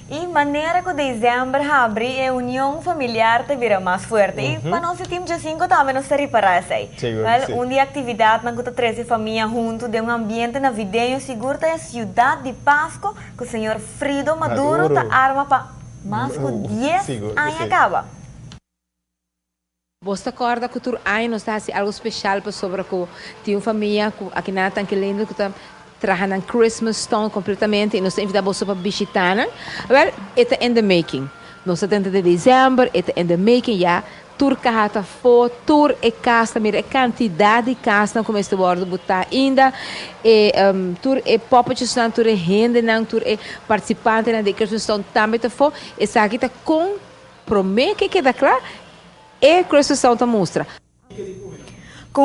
Y manera cu december habri e union familiar ta bira mas fuerte. Y pa nos di Team Djesinco tambe nos ta ripara esey. Sigur Wel, si. un di e actividadnan cu ta trece famia hunto den un ambiente navideño sigur ta e Ciudad di Pasco cu señor Frido Maduro ta Maduro. arma pa mas cu dies Sigur cu aña si. caba. Bos ta corda cu tur aña nos ta haci algo special pasobra cu tin un famia cu aki na Tanki Leendert cu ta traha nan Christmas stone completamente y nos ta invita boso pa bishita nan. Wel, e ta in the making. Nos ta dentro di december, e ta in the making ya. Tur caha ta afo, tur e cas ta mira e cantidad di casnan cu mester wordo buta ainda. E tur e poppetjesnan, tur e hendenan, tur e participantenan di e Christmas stone tambe ta afo. Esaki ta con Promé ke keda kla, e Christmas ta mustra. Ku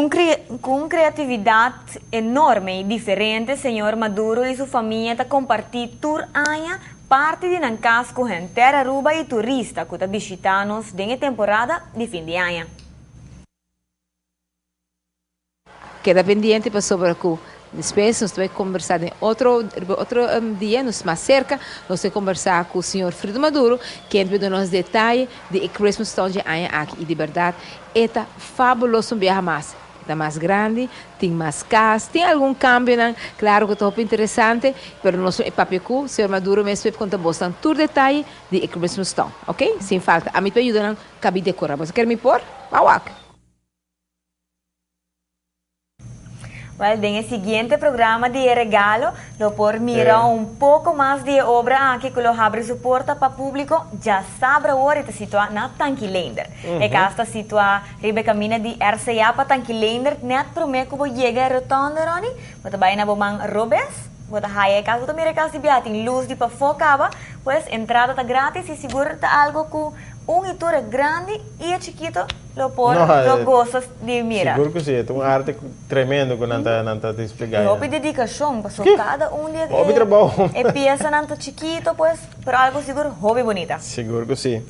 un kreatividat enorme i diferente, señor Maduro i su famia ta kompartí tur aña parti di nan kas ku henter Aruba i turista ku ta bishitá nos den e temporada di fin di aña. Keda pendiente pasobra ku despues nos ta bai kombersá den otro riba otro dia nos mas serka nos ta kombersá ku señor Frido Maduro ken ta bai duna nos detaye di e Christmas Town dje aña aki i di bèrdat e ta fabuloso un biaha mas e ta mas grandi tin mas kas tin algun kambionan klaro ku ta hopi interesante pero nos e papia ku señor Maduro mes por konta bosnan tur detaye di e Christmas Town ok sin falta ami ta bai yuda nan kabi dekorá boso ker mi por? Ba wak. Wel, den e siguiente programa di E Regalo lo por mira un poco mas di e obra aki cu lo habri su porta pa publico djasabra awor y ta situa na Tanki Leendert. E cas ta situa riba e camina di RCA pa Tanki Leendert net prome cu bo yega e rotonde, Ronnie. Bo ta bay na bo man robes, bo ta haya e cas, bo ta mira e cas di bia, tin luz di pafo caba, pues entrada ta gratis y sigur ta algo cu un y tur e grandi y e chikito lo por No, lo gosa di mira. Sigur cu si, e ta un arte tremendo cu nan ta nan ta desplegá Y hopi einan. dedicacion, paso Ki? cada un di e Hopi trabou. e piesanan ta chikito pues, pero algo sigur hopi bunita. Sigur cu si.